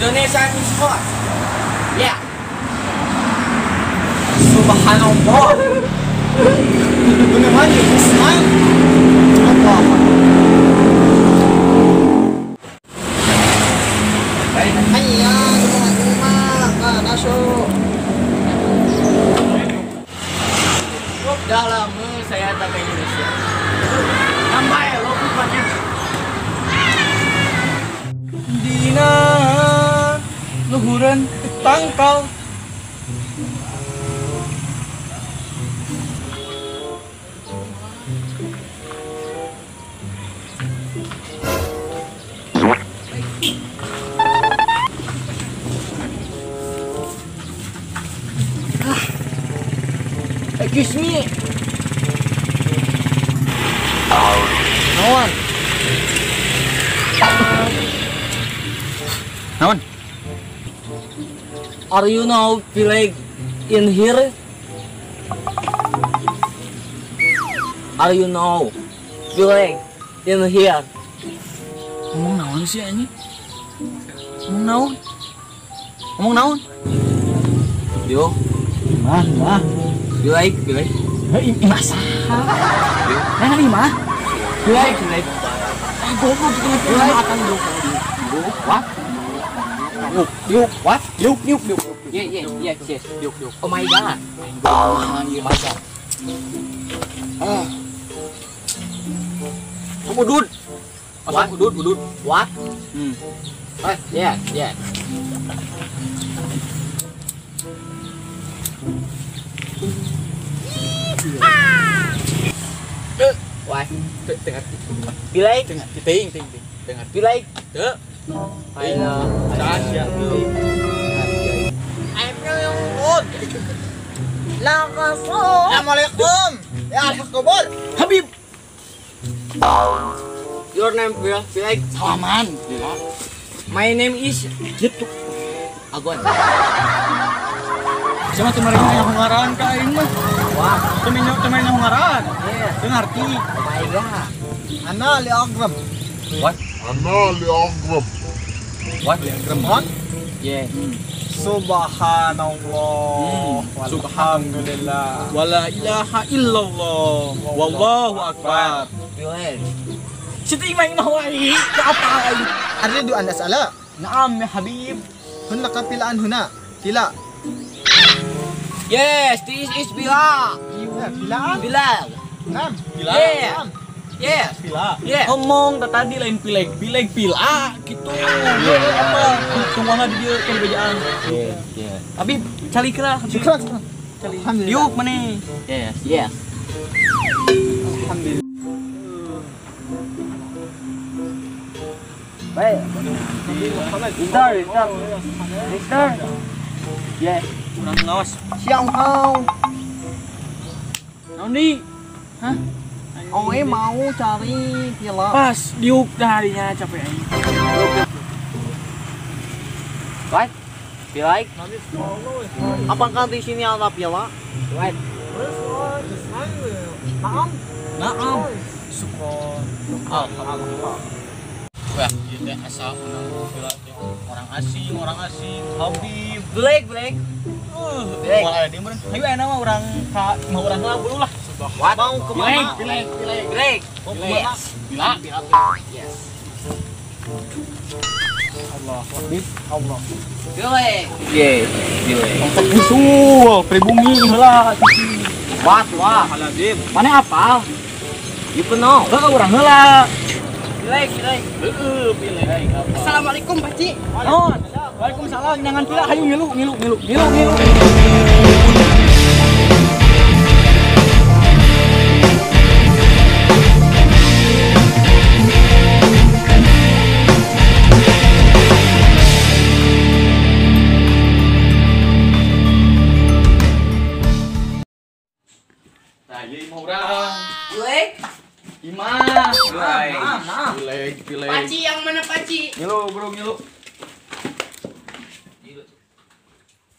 Indonesia is hot. Yeah. Subhanallah. Beneran ya, smile. Allah. Hayya, masuk. Udah lama saya tak ke Indonesia. Nambah ya lo rupanya. Dina luhuran tangkal. Excuse me. Naon? Naon? Are you now village in here? Are you now village in here? Ngomong naon sih anjing? Ngomong naon? Ngomong naon? Yo. Mah, mah. Village, village. Heuh, imah saha? Nah, imah. Village, village. Ah, goblok itu mah akan goblok. What? Yuk, yuk, what? Yuk, yuk, yuk. Yeah, yeah, yes, yes. Yuk, yuk. Oh my god. Masa. Ah. Kamu udud. What? Udud, udud. What? Hmm. Yeah, yeah. Why? Tengah. Village. Tengah. Ting, ting, ting. Tengah. Village. Teu. Ayo. Tasya. Assalamualaikum. Ya al-Kubur. Habib. Your name will be like Salaman. My name is gitu. Agon. Sama temennya yang ngaran ka aing mah. Wah, temennya temennya ngaran. Yeah. Teu ngarti. Oh my god. Ana li agram. What? Ana li agram. What? Li agram. What? Yeah. Subhanallah. Alhamdulillah. Wala ilaha illallah. Wallahu akbar. Bilal. Siti imah imah wae. Apa aing? Aridu an as'ala. Naam ya Habib. Hunaka pilaan huna. Tila. Yes, this is Bilal. Bilal. Bilal. Naam. Bilal. Yeah. Yes. Pila. Yeah. Ngomong tadi lain pileg, pileg pila gitu. Yeah. Apa? Tungguan di dieu kan bejaan. Yeah, yeah. Habib, calik lah. Syukran. Calik. Alhamdulillah. Yuk mana? Yes, yes. Alhamdulillah. Baik. Mister, mister. Mister. Yeah. Kurang ngawas. Siang hao. Naon di? Hah? Oe mau cari pila. Pas diuk darinya capek aing. What? Pilai? Apakah di sini ada pila? What? Naam. Naam. Syukron. Alhamdulillah. Wah, ieu teh asal menang pila teh. Orang asing, Habib. Black, black. Black. Moal aya di meureun. Hayu aya mah urang ka mah urang lah bulu lah. What? Mau ke mana? Pilek, pilek, pilek. Yes. Pila, pila. Yes. Allah, Habib, Allah. Pilek. Yeah, pilek. Tongkat usul, pribumi heula. What, wah. Habib. Mana apal? You know. Heuh, urang heula. Pilek, pilek. Heeh, pilek. Assalamualaikum, Pak Cik. Naon? Waalaikumsalam, nyangan pila hayu ngilu, ngilu, ngilu, ngilu, ngilu. Nah, ieu imah urang. Pilek. Imah. Naam, Pilek, pilek. Paci yang mana paci? Ngilu, bro, ngilu.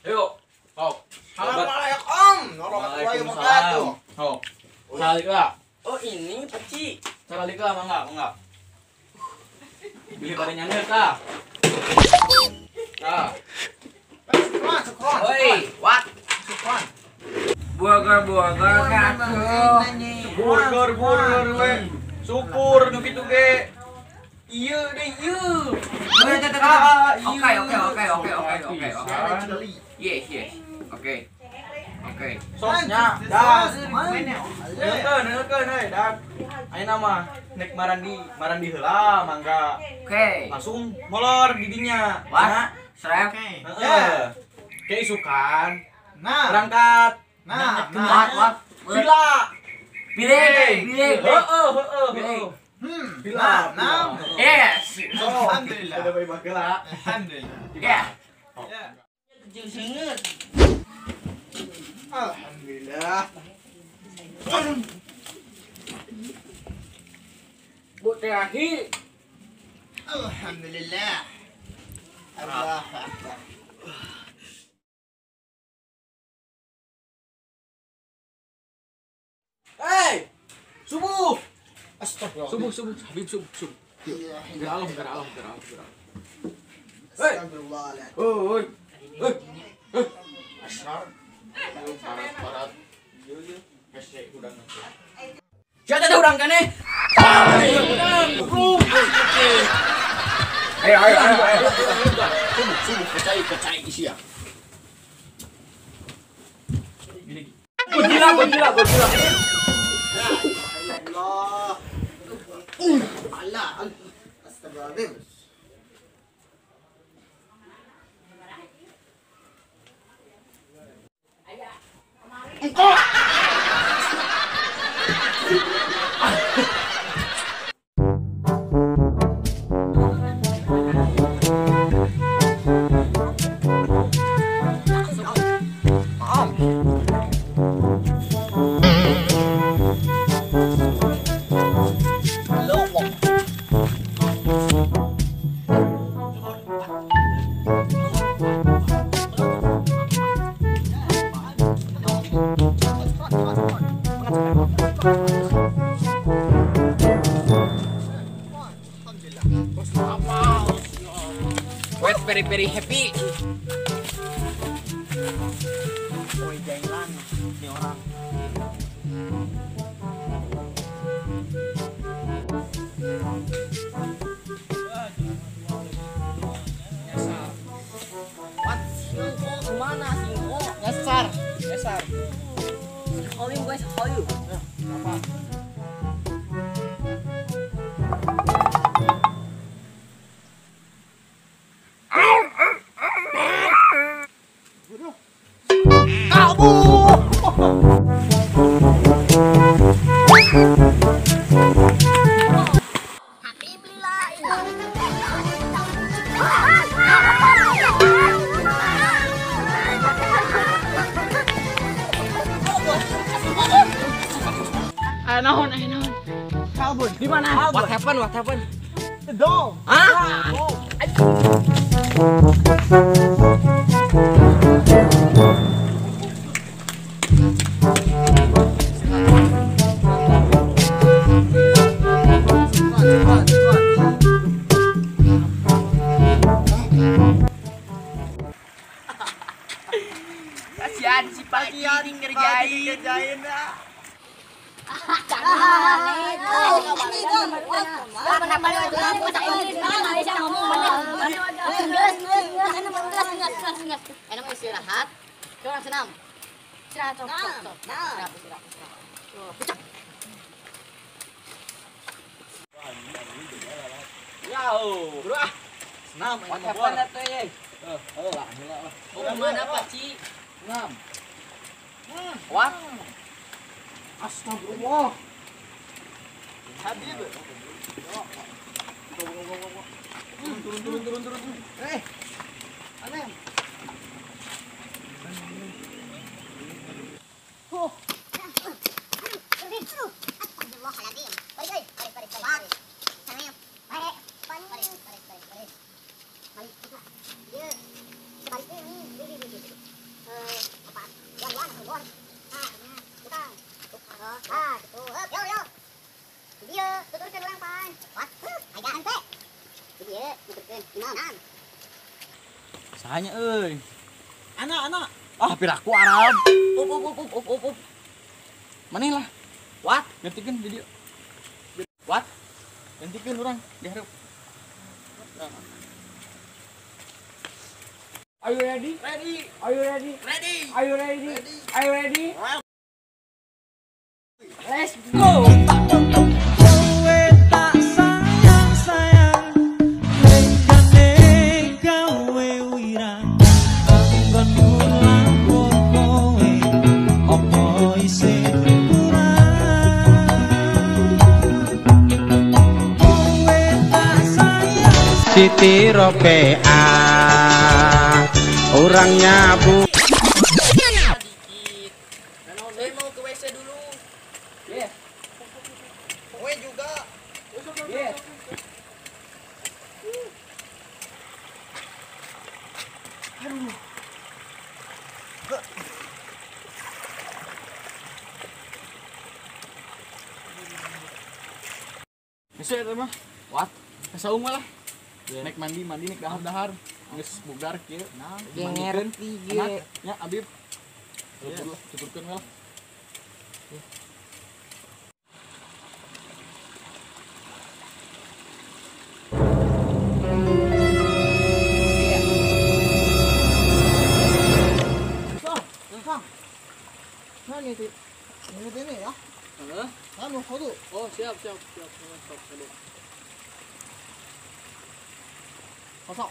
Ayo. Oh. Assalamualaikum warahmatullahi wabarakatuh. Oh. Calik lah. Oh, ini paci. Calik lah, mangga, mangga. Beli pada nyandet lah. Burger atuh. Burger we. Syukur nu kitu ge. Ieu deh ieu. Oke. Yes. Oke. Oke. Sosnya dah. Neukeun euy, dak. Ayeuna mah nek marandi heula mangga. Oke. Langsung molor di dinya. Wah, serem. Heeh. Ke isukan. Nah, berangkat. Nah, what? Villa. Pilih. Heeh. Villa. Nah. Yes. Alhamdulillah. Udah bae bageula. Alhamdulillah. Ya. Kecil singet. Alhamdulillah. Bu terakhir. Alhamdulillah. Allahu Akbar. Hey, subuh. Astagfirullah. Subuh, Habib subuh. Gerak alam. Hey. Astagfirullahaladzim. Oi. Hei. Asar. Barat. Ieu hese hudang. Siapa teh hudang keneh? Hudang. Ayo. Subuh kecai isia. Godzilla. Allah. Allah. Astagfirullahaladzim. Engkau. Wait, very happy. Oi, jenglan nih orang. What? Singko kemana singko? Nyasar. Call you guys, call you. Apa? Naon. Kabur. Di mana? What happened? The dog. Hah? Kasihan si Pak ini ngerjain. Enak istirahat, kurang senam. Istirahat, istirahat. Ya, bro ah. Senam What happened atuh ye? Lah, lah. Oh, kemana Pak Ci? Senam. What? Astagfirullah. Habib. Turun. Aneh. Sahanya euy. Anak. Ah, piraku Arab. Up. Maneh lah. What? Gantikan video. What? Gantikan orang diharap. Are you ready? Ready. Are you ready? Ready. Are you ready? Ready. Are you ready? Let's go. Kowe tak sayang sayang, lenggane gawe wirang, anggonku lampur kowe, opo isih kurang? Kowe tak sayang. Siti Ropeah orangnya bu. Dikit. Saya mau ke WC dulu. Yeah. Kowe juga. Yeah. Aduh. Bisa ya mah. What? Kasaung lah. Nek mandi mandi nek dahar-dahar. Geus bugar kieu. Nah, ngerti ge. Ya Abib. Tuturkeun we lah. Nah, ngintip ini ya. Heeh. Nah, mau foto. Oh, siap, siap, siap. Sok, sok. Kosong.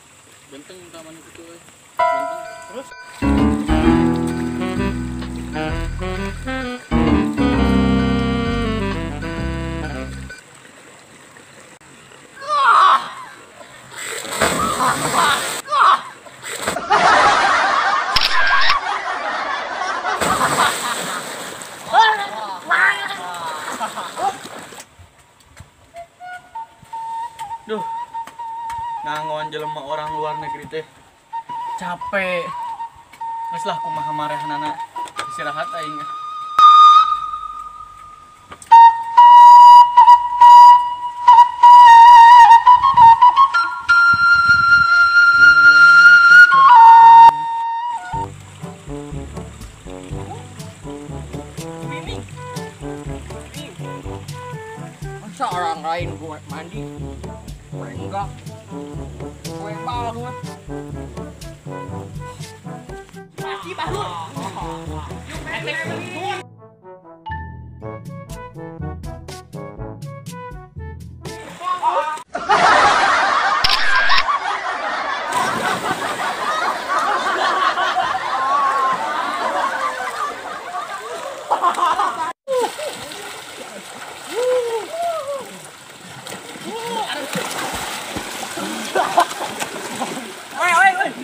Ganteng taman itu, euy. Ganteng. Terus? Duh, ngangon jelema orang luar negeri teh capek. Geus lah kumaha marehnana istirahat aing. Masa orang lain gue mandi? Gue enggak. Gue banget. Mati baru.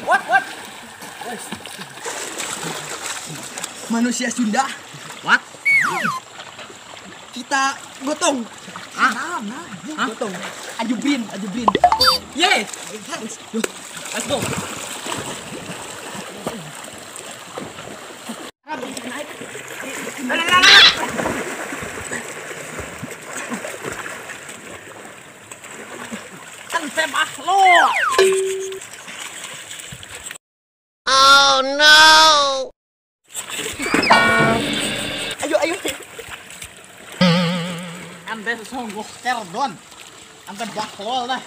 What? Manusia Sunda. What? Kita gotong. Hah? Nah, gotong. Ajubrin. Yeah. Let's go. Ente makhluk. Oh no. Ayo, ayo. Ante sesungguh cerdon. Ante bahlol dah.